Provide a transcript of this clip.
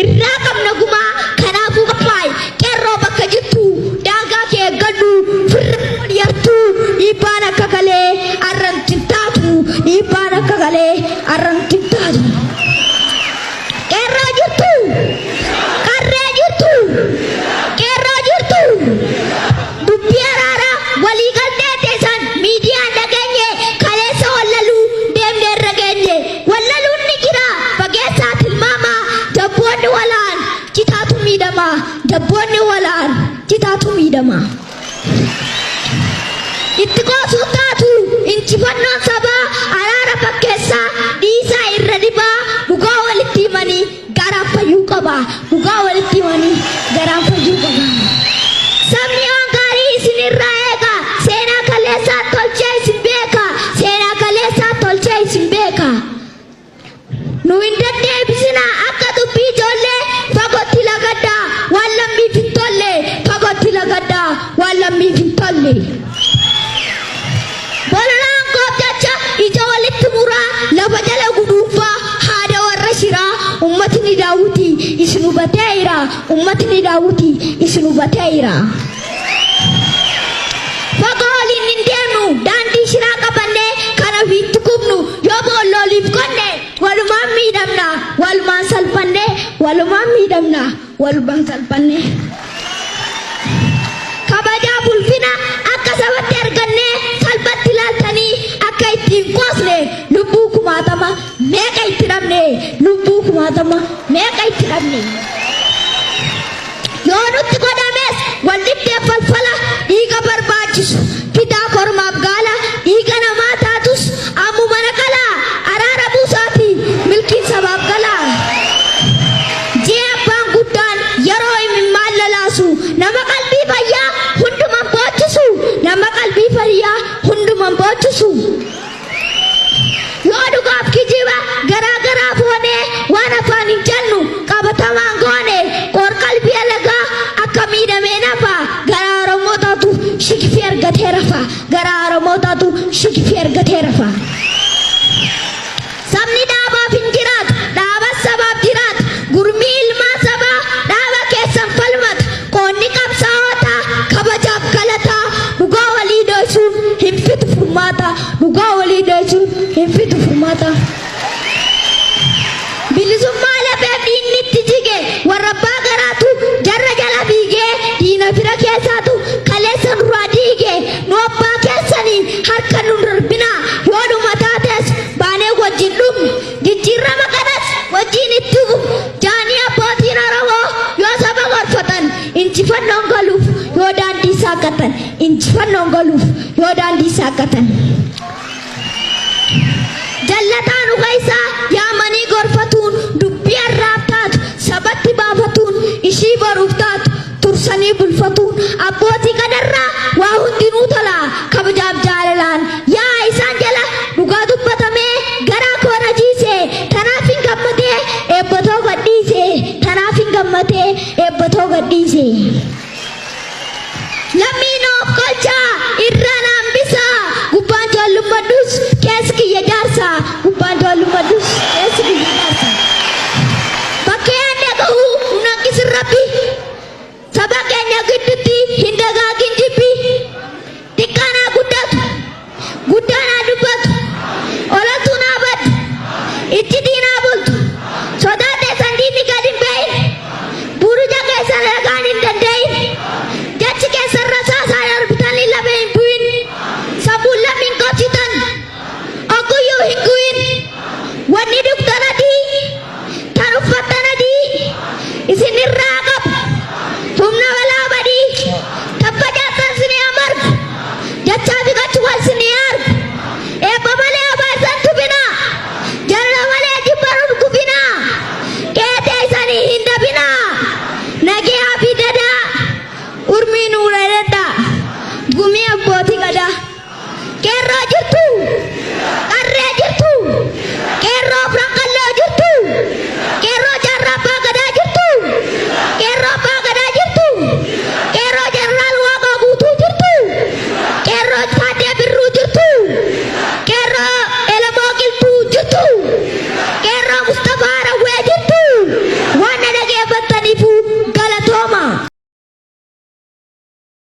Irraa qabna gumaa kanaafuu qophaa'i qeerroo bakka jirtu daangaa kee eeggadhu firra yartuu dhiibbaan akka galee arranti hin taatu dhiibbaan akka galee arranti hin taatu. Qeerroo jirtu qarree jirtu qeerroo jirtu dubbii araaraa walii galtee teessan miidiyaan dhageenye kaleessa wallaluu deemnee irra geenye wallaluun ni jira fageessaa tilmaamaa jabboonni walaan citaatu miidhama jabboonni walaan citaatu miidhama. Itti qoosuu taatu injifannoon sabaa araara fakkeessaa dhiisaa irra dhibaa dhugaa walitti himanii garaan fayyuu qaba dhugaa walitti himanii garaan fayyuu qaba. Sabni waan gaarii isinirraa eega seenaa kaleessaa tolchee isin beeka seenaa kaleessaa tolchee isin beeka. Nu hin deddeebisinaa akka dubbii ijoollee fagootti lagaddaa waan lammiif hin tolle fagootti lagaddaa waan lammiif hin tolle. Bololaan koof jecha ija walitti muraa lafa jala guduunfaa haada warra shiraa ummatni daawwitii isin hubateera ummatni daawwitii isin hubateera. Fagoo waliin hin deemnu daandii shiraa qabannee kan ofiitti kubnu yoo boollooliif qonne walumaan miidhamna walumaan salphanne walumaan miidhamna walumaan salphanne. Kabajaa ulfina akka sabatti argannee salphatti ilaaltanii akka ittiin qoosne lubbuu kumaatama meeqa itti dhabne lubbuu kumaatama meeqa itti dhabne. Yoo nutti godhames wal dhibdee falfala dhiiga barbaachisu fidaa kormaaf gaala dhiiga namaa taatus ammuma naqalaa araara buusaati milkiin sabaaf galaa. Jee abbaan guddaan yeroo imimmaan lalaasu nama qalbii fayyaa hunduman boochisu nama qalbii fayyaa hunduman boochisu. Yoo dhugaaf kijiba garaa garaa foonee waan afaan hin jennu qabatamaan goone qoor qalbii alagaa akka miidhamee nafa garaa Oromoo taatu shikfii argatee rafa garaa Oromoo taatu shikfii argatee rafa. Sabni dhaabaaf hin jiraatu dhaabas sabaaf jiraatu gurmii ilmaa sabaa dhaaba keessan falmata qoonni qabsaa'otaa kabajaaf galataa dhugaa walii dho'isuun hin fitu furmaata dhugaa walii dho'isuun hin fitu furmaata. Bilisummaa lafeef dhiigni itti jige warra abbaa garaatu jarra jala fiigee diina fira keessaatu kaleessa nurraa diige nu abbaa keessanii harka nu darbina yoo dhuma taates baanee wajjin dhumne jijjiirama kanas wajjin itti fufu jaanii abbootiin Oromoo yoo saba gorfatan injifannoon galuuf yoo daandii saaqqatan injifannoon galuuf yoo daandii saaqqatan. Jallataan uka isaa yaamanii gorfatuun dubbii har'aaf taatu sabatti baafatuun ishii boruuf taatu tursanii bulfatuun abbootii kanarraa waa hundinuu tola kabajaaf jaalalaan yaa isaan jala dhugaa dubbatamee garaa koo na jiise tanaaf hin gammadee eebbatoo gadhiise tanaaf hin gammadee eebbatoo gadhiise. Lammiin of kolchaa irraan hambisaa gubbaan joollummadhus keessi kiyya jaarsa gubbaan joollummadhus keessi kiyya jaarsa. Bakkee aan dhaga'u nun hanqisin rabbi